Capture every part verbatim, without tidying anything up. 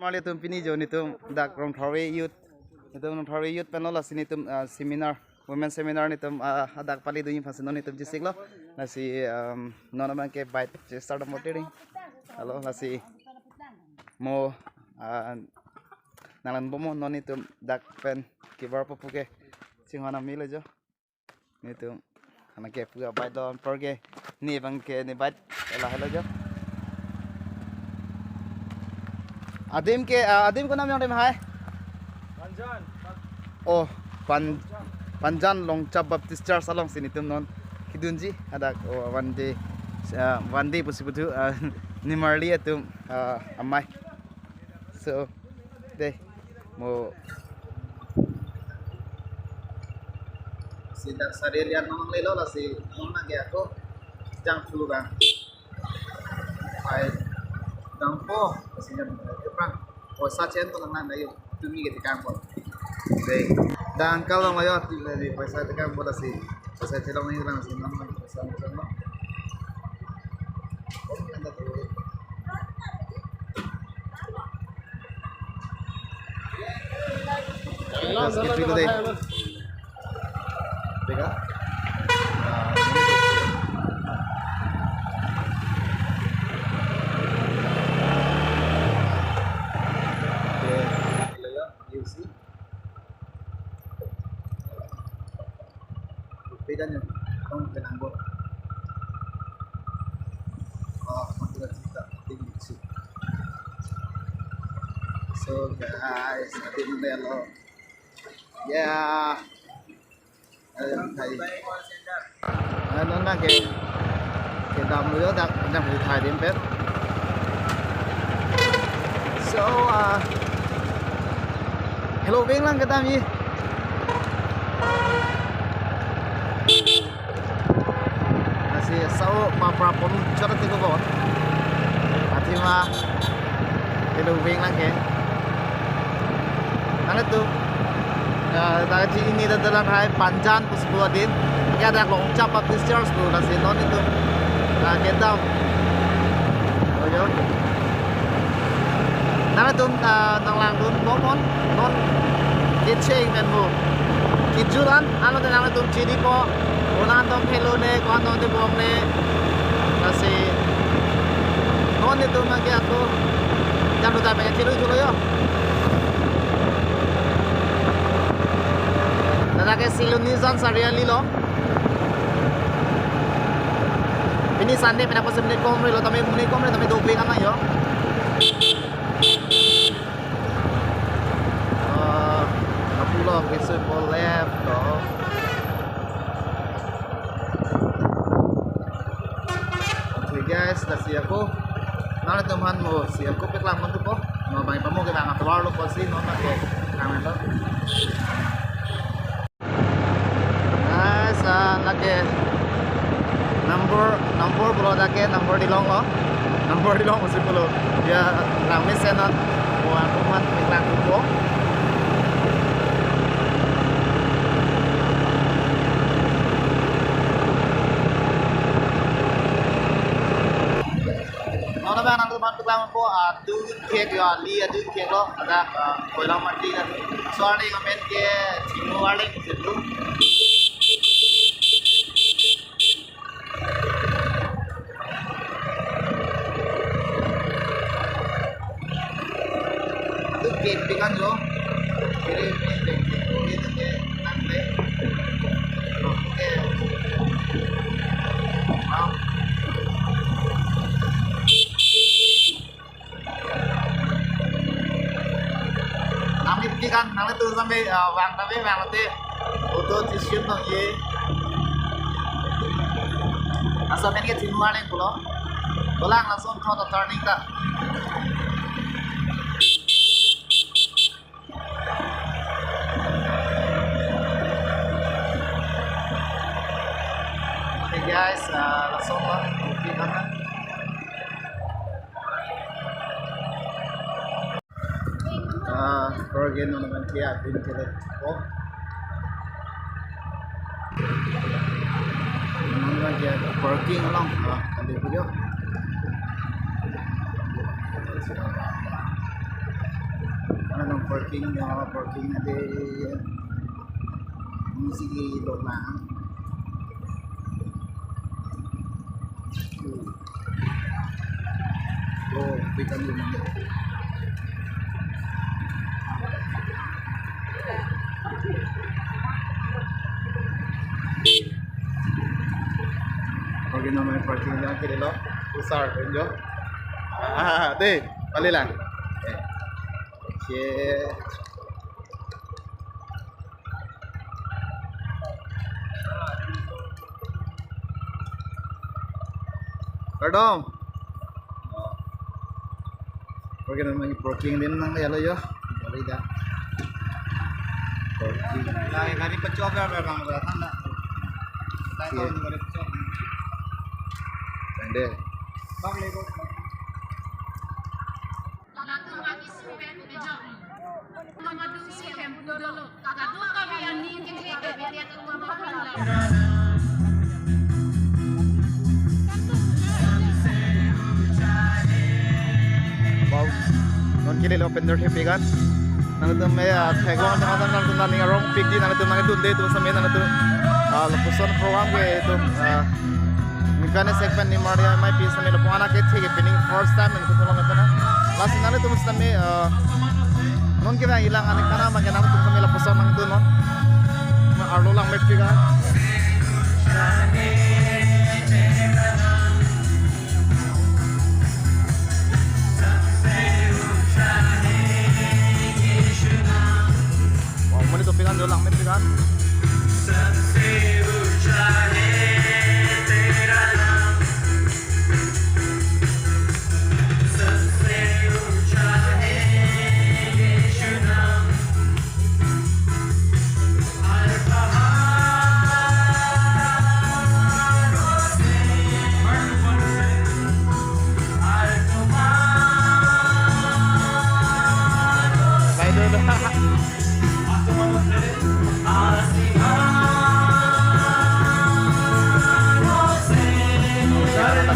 Marli atum, pini jo netum dak Rongtharve Youth, netum Rongtharve Youth pen lo, lasi netum, ah, seminar, women seminar netum, ah, hadak pali dunji aphansi non netum chesiklo. Lasi, um, non abang ke bike start mo tiri. Hello, lasi mo, ah, nanglangbom mo, non netum dak pen kebar papu ke chinghon amilo jo. Netum, anak ke pu abang don por ke, ne abang ke ne bike lahelo jo. Adim ke, ah, adim konam yang dem hai? Panjan. Oh, Pan-, Panjan Longchap Baptist Church alongsi netum non kedunji hadak, oh, one day, ah, one day pusi puthu, ah, ne Marli atum, ah, amei. So, dei, mo. Sita sari lian nonglelo, lasi non nang ke ako jang chulu bang. Pai dang po, lasi jang keprang. Poisa chen to nang nang ayo, tumi ke tekang po. Dei, dang kalau ngayo, tumi ke poisa tekang po, lasi poisa chelong ni lang si non poisa chelong. Gas ke pilo dei. Teka. Oke. Lela, you see. Beda niya. Tong kenang bo. Oh, makin kita tinggi sih. So guys, nanti model lo. Ya. Ayo, hai. Ano na ke, kedam lo yo, dak, dak mo thai dem pet. So, ah, hello, veng lang kedam ji. Lasi sao papra pon chot ati ko bon. Athema hello veng lang ke. Nanglitum, ah, dak chini dak dalan hai Panjan pusi pu adim. Ya dak Longchap Baptist Church pu, lasi non netum, ah, kedam. Ojo. Nanglitum, ah, nanglangdun bomnon, non kecheng pen mo. Kejut an, ano te nanglitum chinipo, konat tong helo ne, konat tong tebong ne. Lasi non netum abang ke ako jam duta pen chelo chelo yo. Ladak ke Silonijan Chariali lo. Pini Sunday pen ako seminit kom relo, tame muni kom re, tame dopik an yo. Ah, kapulo ke so po left to. Okay guys, lasi ako. Nanglitum aphan mo si ako paklang ponpo. Mo bang pamo ke bang atovar lo pusi non na ke kang to. Guys, ah, lake number, number pulo, lake number dilong lo. Number dilong pusi pulo. Ya, lang mesen non. Mo angkuman lang kupo. Non abang nangtum aphan paklang ponpo, ah, dun kek yo, ali adun kek lo, ada, ah, Koilamati na. So arni amen ke Chingnu Arleng situ. Dun kek pikan lo. Kiri, kiri, kiri, kiri, kiri, kiri. Oke. Wow. Nangli pikan, nanglitum sampai, eh, bang tapi bang nanti auto station nang ye. Laso amen ke Chingnu Arleng pulo. Pulang langsung thot turning ta. Okay guys, ah, langsung lah. Okay, mana? Ah, parking along abang ke adin ke le. Oh. Along abang ke parking along. Ah, kali video. Parking, ya, parking ade. Ini sih di Lok Lang. Oh, kita ni. Oke, namanya parking lang kiri lo. Besar, enjo. Ah, deh, balik lang. Eh. Oke. Kardom. Oke, namanya parking din nang ya lo yo. Balik dah. Parking. Gari, gari pechok ya, Bang, Bang, tanda. Iya. Tahu ini gari pechok. Tanda. Bang, lego. Wow. Non kili lo pendor hepigan. Nangtum me, ah, thegong teman nangtum nani arong pik di nangtum nangtum de tu sami nangtum, ah, lapuson program ke tu, ah, Mekane segment ni Maria mai pi sami lapu anak ke thik pining first time nangtum tolong nangtum. Lasi nangtum sami, ah, non kira ilang anak kana ma kena nangtum sami lapuson nangtum non. Ma arlo lang mepik ka. Wow, mali topikan do lang mepik ka.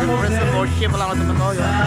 Praise and worship lang teman ko, ya.